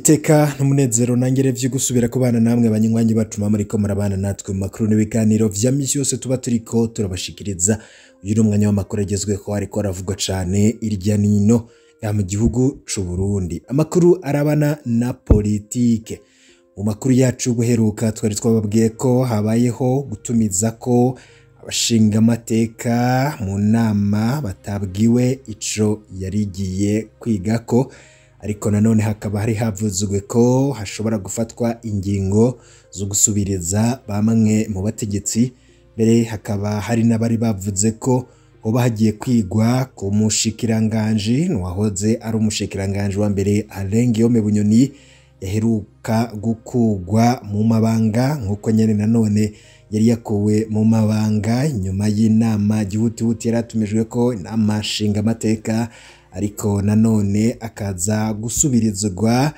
Niteka n'umunezero nangere vyo gusubira kubana namwe banywanyi bacu muriko murabana natwe mu makuru n'ibiganiro vya misi yose tuba turiko turabashikiriza. Uyu ni umwanya w'amakuru agezweho ariko aravugwa cane irya nino ya mu gihugu c'u Burundi. Amakuru arabana na politike. Mu makuru yacu guheruka twari twababwiye ko habayeho gutumiza ko abashingamateka mu nama batabwiwe ico yarigiye kwigako, ariko nanone hakaba hari havuzwe ko hashobora gufatwa ingingo zo gusubiriza bamwe mu bategetsi. Mbere hakaba hari n'abari bavuze ko hoba hagiye kwigwa ku mushikiranganji wahoze ari umushikiranganji wa mbere Alain Guillaume Bunyoni yaheruka gukugwa mu mabanga, nkuko nyene nanone yari yakuwe mu mabanga nyuma y'inama gihutihuti yaratumijwe ko inama nshingamateka, ariko nanone akaza gusubirizwa.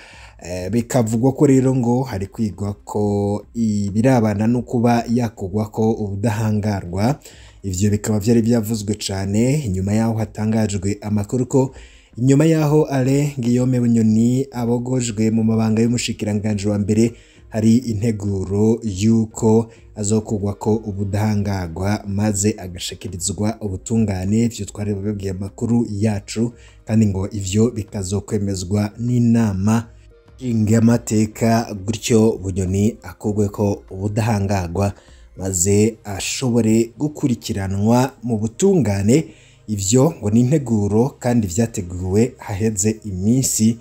Bikavugwa ko rero ngo hari kwigwa ko ibirabana no kuba yakugwa ko ubudahangarwa. Ivyo bikaba vyari byavuzwe cane inyuma yaho hatangajwe amakuru ko inyuma yaho Alain Guillaume Bunyoni abogojwe mu mabanga y'umushikiranganje wa mbere hari integuro yuko azokugwa ko ubudahangarwa maze agashikirizwa ubutungane. Ivyo twari babibwiye amakuru yacu, kandi ngo ivyo bikazokwemezwa n'inama nshingamateka, gutyo Bunyoni akugwe ko ubudahangarwa maze ashobore gukurikiranwa mu butungane. Ivyo ngo ni integuro kandi vyateguwe haheze iminsi.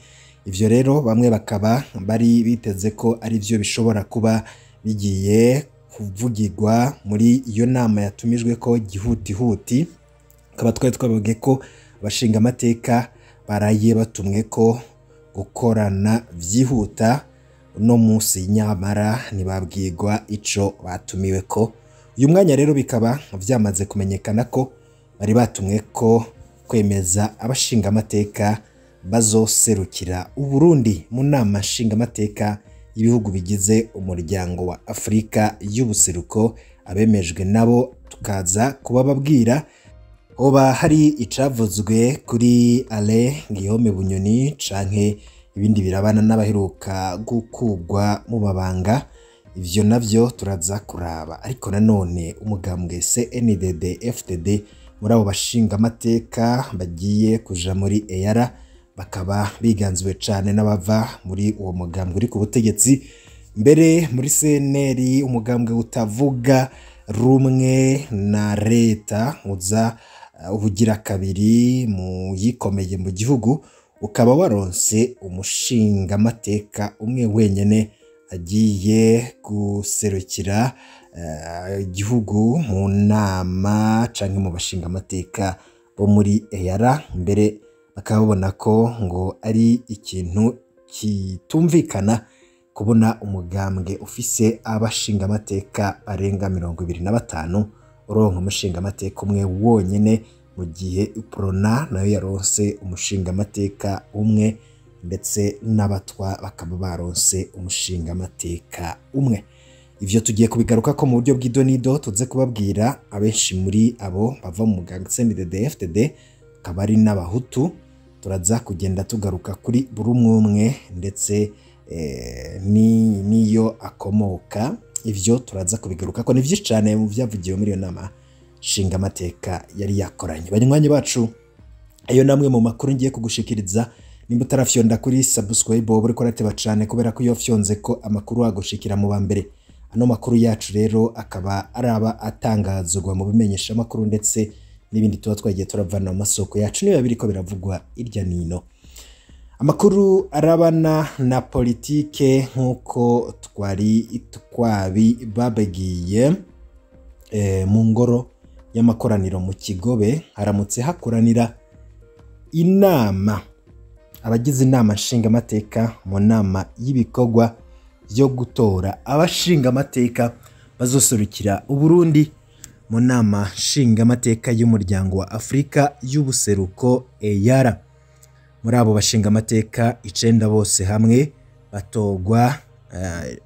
Ivyo rero bamwe bakaba bari biteze ko ari vyo bishobora kuba bigiye kuvugirwa muri iyo nama yatumijwe ko gihutihuti. Akaba twari twababwiye ko abashingamateka baraye batumwe ko gukorana vyihuta uno munsi, nyamara ntibabwirwa ico batumiwe ko. Uyu mwanya rero bikaba vyamaze kumenyekana ko bari batumwe ko kwemeza abashingamateka bazoserukira Uburundi mu nama nshingamateka y'ibihugu bigize umuryango wa Afrika y'ubuseruko. Abemejwe nabo tukaza kubababwira. Hoba hari icavuzwe kuri Alain Guillaume Bunyoni canke ibindi birabana n'abaheruka gukugwa mu mabanga, ivyo navyo turaza kuraba. Ariko nanone umugambwe CNDD FDD muri abo bashingamateka bagiye kuja muri EAR bakaba biganzwe cane n'abava muri uwo mugambwe uri ku butegetsi. Mbere muri CNL umugambwe utavuga rumwe na leta uza ubugira kabiri mu yikomeye mu gihugu, ukaba waronse umushingamateka umwe wenyene agiye guserukira igihugu mu nama canke mu bashingamateka bo muri EAR. Mbere bakaba babona ko ngo ari ikintu kitumvikana kubona umugambwe ufise abashingamateka barenga 25 uronka umushingamateka umwe wonyene, mu gihe Uprona nayo yaronse umushingamateka umwe, ndetse n'abatwa bakaba baronse umushingamateka umwe. Ivyo tugiye kubigaruka ko mu buryo bw'idonido, tuze kubabwira abenshi muri abo bava mu mugambwe CNDD FDD akaba ari n'abahutu. Turaza kugenda tugaruka kuri buri umwe umwe ndetse niyo akomoka. Ivyo turaza kubigaruka ko ni vyinshi cane mu vyavugiwe muri iyo nama nshingamateka yari yakoranye. Banywanyi bacu, ayo namwe mu makuru ngiye kugushikiriza. Nimba utarafyonda kuri subscribe wowe uriko urateba cane, kubera ko iyo fyonze ko amakuru agushikira mu bambere. Ano makuru yacu rero akaba araba atangazwa mu bimenyesha makuru ndetse n'ibindi tuba twagiye turavana mu masoko yacu niba biriko biravugwa irya nino. Amakuru arabana na politike nkuko twari twabibabwiye, mu ngoro y'amakoraniro mu Kigobe haramutse hakoranira inama abagize inama nshingamateka mu nama y'ibikorwa byo gutora abashingamateka bazoserukira Uburundi mu nama nshingamateka y'umuryango wa Afrika y'ubuseruko EAR. Muri abo bashingamateka 9 bose hamwe batogwa,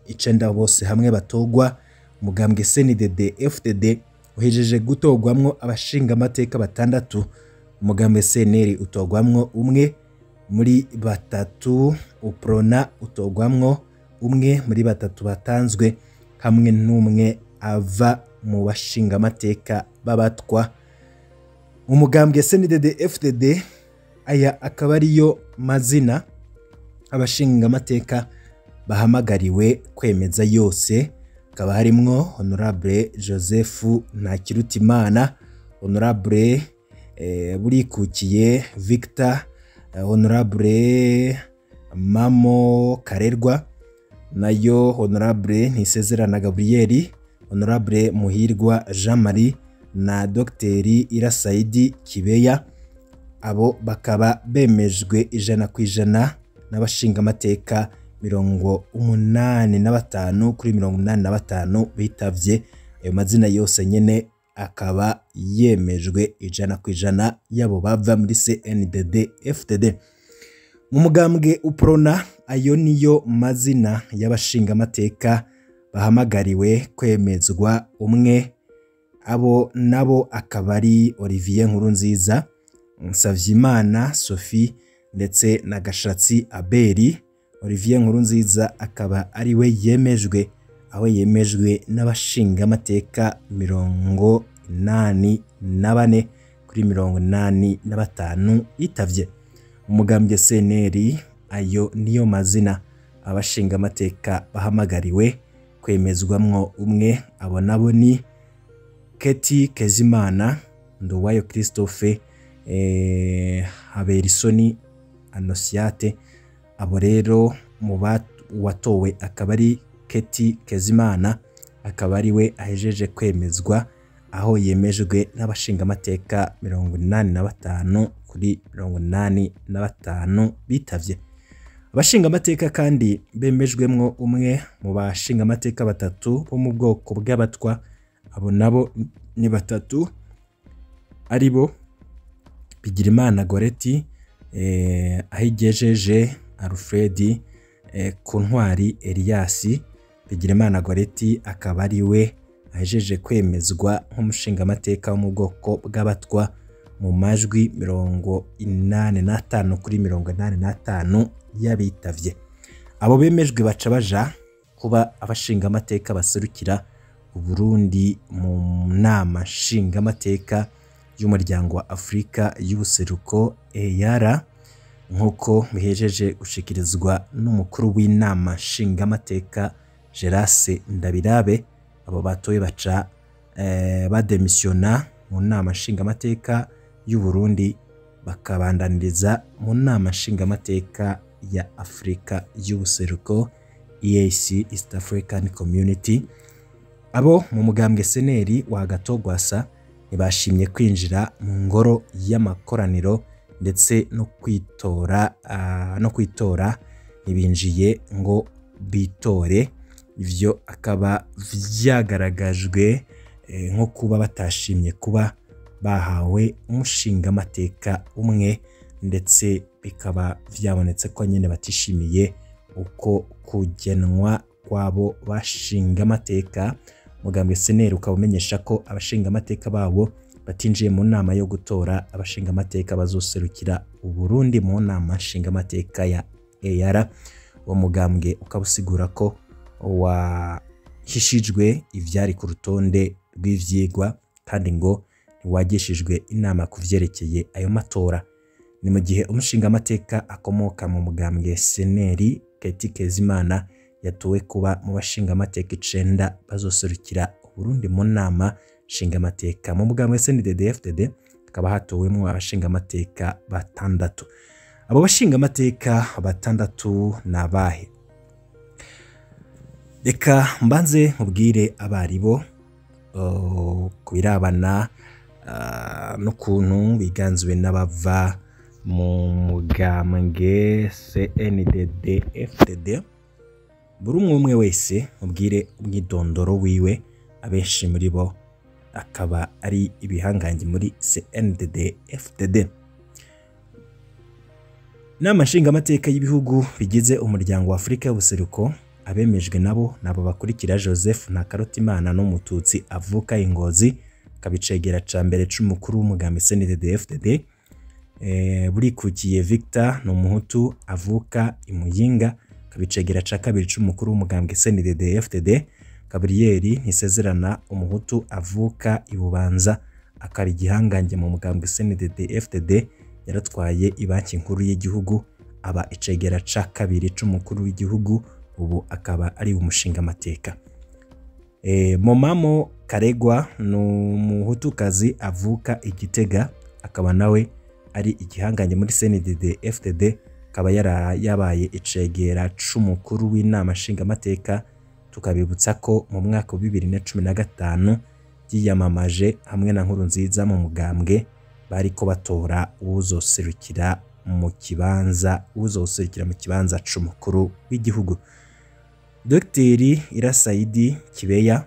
9 bose hamwe batogwa. Umugambwe CNDD FDD uhejeje gutogwamwo abashingamateka 6, umugambwe CNL utogwamwo umwe, muri batatu, Uprona utogwamwo umwe muri batatu batanzwe hamwe n'umwe ava mu bashingamateka b'abatwa. Umugambwe CNDD-FDD aya akaba ariyo mazina abashingamateka bahamagariwe kwemeza yose, hakaba harimwo Honorable Joseph Ntakirutimana, Honorable Burikukiye Victor, Honorable Mamo Karerwa, nayo Honorable Ntisezerana Gabriel, Honorable Muhirwa Jean Marie na Dr Irasaidi Kibeya. Abo bakaba bemejwe 100% n'abashingamateka 85 kuri 85 bitavye. Ayo mazina yose nyene akaba yemejwe 100% yabo bava muri CNDD FDD. Mu mugambwe Uprona ayo niyo mazina y'abashingamateka bahamagariwe kwemezwa umwe, abo nabo akaba ari Olivier Nkurunziza, Nsavyimana Sophie ndetse na Gashatsi Abeli. Olivier Nkurunziza akaba ari we yemejwe, aho yemejwe n'abashingamateka 84 kuri 85 bitavye. Umugambwe CNL ayo niyo mazina abashingamateka bahamagariwe kwemezwamwo umwe, abo nabo ni Keti Kezimana, Nduwayo Christophe, Haberisoni Anosiate. Abo rero mu watowe akaba ari Keti Kezimana, akaba ari we ahejeje kwemezwa, aho yemejwe n'abashingamateka 85 kuri 85 bitavye. Abashingamateka kandi bemejwemwo umwe mu bashingamateka batatu bo mu bwoko bw'abatwa, abo nabo ni batatu aribo Bigirimana Goreti, Ahigejeje Alfred, Kuntwari Elias. Bigirimana Goreti akaba ari we ahejeje kwemezwa nk'umushingamateka wo mu bwoko bw'abatwa mu majwi 85 kuri 85 y'abitavye. Abo bemejwe baca baja kuba abashingamateka baserukira Uburundi mu nama nshingamateka y'umuryango wa Afrika y'ubuseruko EAR, nkuko bihejeje gushikirizwa n'umukuru w'inama nshingamateka Gerase Ndabirabe. Abo batoye baca bademisiona mu nama nshingamateka y'u Burundi, bakabandaniriza mu nama nshingamateka ya Afrika y'ubuseruko EAC, East African Community. Abo mu mugambwe CNL wa Gatogwasa ntibashimye kwinjira mu ngoro y'amakoraniro ndetse no kwitora ntibinjiye ngo bitore. Ivyo akaba vyagaragajwe nko kuba batashimye kuba bahawe umushingamateka umwe, ndetse bikaba vyabonetse ko nyene batishimiye uko kugenwa kwabo bashingamateka. Mugambwe CNL ukaba umenyesha ko abashingamateka babo batinjiye mu nama yo gutora abashingamateka bazoserukira Uburundi mu nama nshingamateka ya EAR. Uwo mugambwe ukaba usigura ko wahishijwe ivyari ku rutonde rw'ivyigwa kandi ngo ntiwagishijwe inama kuvyerekeye ayo matora. Ni mu gihe umushingamateka akomoka mu mugambwe CNL Keti Kezimana yatowe kuba mu bashingamateka 9 bazoserukira Uburundi mu nama nshingamateka. Mu mugambwe CNDD-FDD hakaba hatowemwo abashingamateka 6. Abo bashingamateka 6 nabahe? Reka mbanze nkubwire abaribo kubirabana n'ukuntu biganzwe n'abava mu mugambwe CNDD-FDD. Buri umwe wese mubwire umwidondoro wiwe, abenshi muri bo akaba ari ibihangange muri CNDD-FDD. Inama nshingamateka y'ibihugu bigize umuryango wa Afrika y'ubuseruko abemejwe nabo nabo bakurikira: Joseph Ntakarutimana n'umututsi avuka Ingozi, akabicegera ca mbere c'umukuru w'umugambi CNDD-FDD. Burikukiye Victor ni umuhutu avuka i Muyinga, akaba icegera ca kabiri c'umukuru w'umugambwe CNDD-FDD. Gabriel Ntisezerana, umuhutu avuka i Bubanza, akaba igihangange mu mugambwe CNDD-FDD, yaratwaye ibanki nkuru y'igihugu, aba icegera ca kabiri c'umukuru w'igihugu, ubu akaba ari umushingamateka. Momamo Karegwa ni umuhutukazi avuka i Gitega, akaba nawe ari igihangange muri CNDD-FDD, akaba yabaye icegera c'umukuru w'inama nshingamateka. Tukabibutsa ko mu mwaka wa 2015 yiyamamaje hamwe na Nkurunziza mu mugambwe, bariko batora uwuzoserukira mu kibanza c'umukuru w'igihugu. Dr Irasaidi Kibeya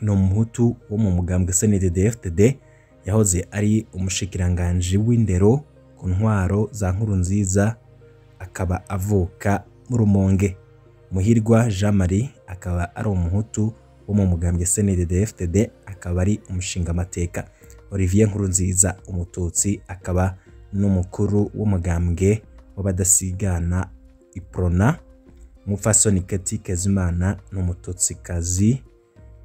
ni umuhutu wo mu mugambwe CNDD-FDD, yahoze ari umushikiranganji w'indero ku ntwaro za Nkurunziza, akaba avuka mu Rumonge. Muhirwa Jean Marie akaba ari umuhutu wo mu mugambwe CNDD-FDD, akaba ari umushingamateka. Olivier Nkurunziza umututsi, akaba n'umukuru w'umugambwe w'abadasigana Iprona. Umupfasoni Keti Kezimana ni umututsikazi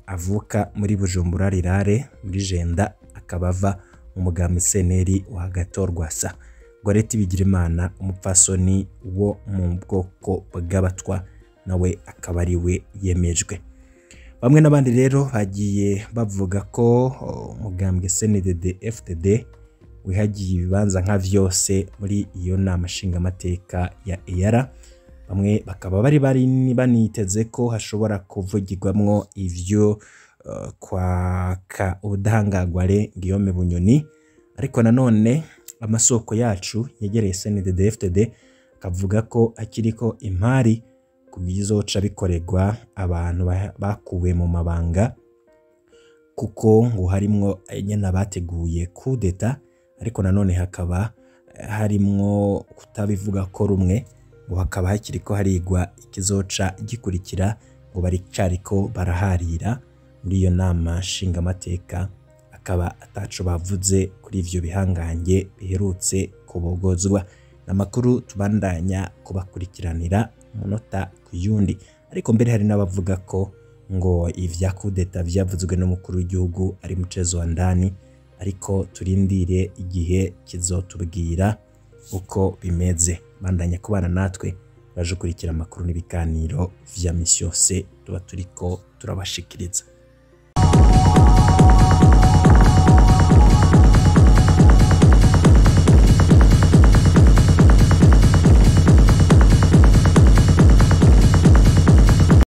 avuka muri Bujumbura Rirare muri Jenda, akaba ava mu mugambwe CNL wa Agathon Rwasa. Goreti Bigirimana umupfasoni wo mu bwoko bw'abatwa, nawe akaba ari we yemejwe. Bamwe n'abandi rero bagiye bavuga ko umugambwe CNDD-FDD wihagiye ibibanza nka vyose muri iyo nama nshingamateka ya EAR. Bamwe bakaba bari baniteze ko hashobora kuvugirwamwo ivyo kwaka ubudahangarware Guillaume Bunyoni, ariko nanone amasoko yacu yegereye CNDD-FDD akavuga ko akiriko impari ku bizoca bikorerwa abantu bakuwe mu mabanga, kuko ngo harimwo nyene abateguye kudeta, ariko nanone hakaba harimwo kutabivuga ko rumwe, ngo hakaba hakiriko harigwa ikizoca gikurikira, ngo baricariko baraharira muri iyo nama nshingamateka, akaba ataco bavuze kuri ivyo bihangange biherutse kubogozwa. Amakuru tubandanya kubakurikiranira umunota ku yundi, ariko mbere hari n'abavuga ko ngo ivya kudeta vyavuzwe n'umukuru w'igihugu ari mucezo wa ndani, ariko turindire igihe kizotubwira uko bimeze. Bandanya kubana natwe baje kurikira amakuru n'ibiganiro vya misi yose tuba turiko turabashikiriza.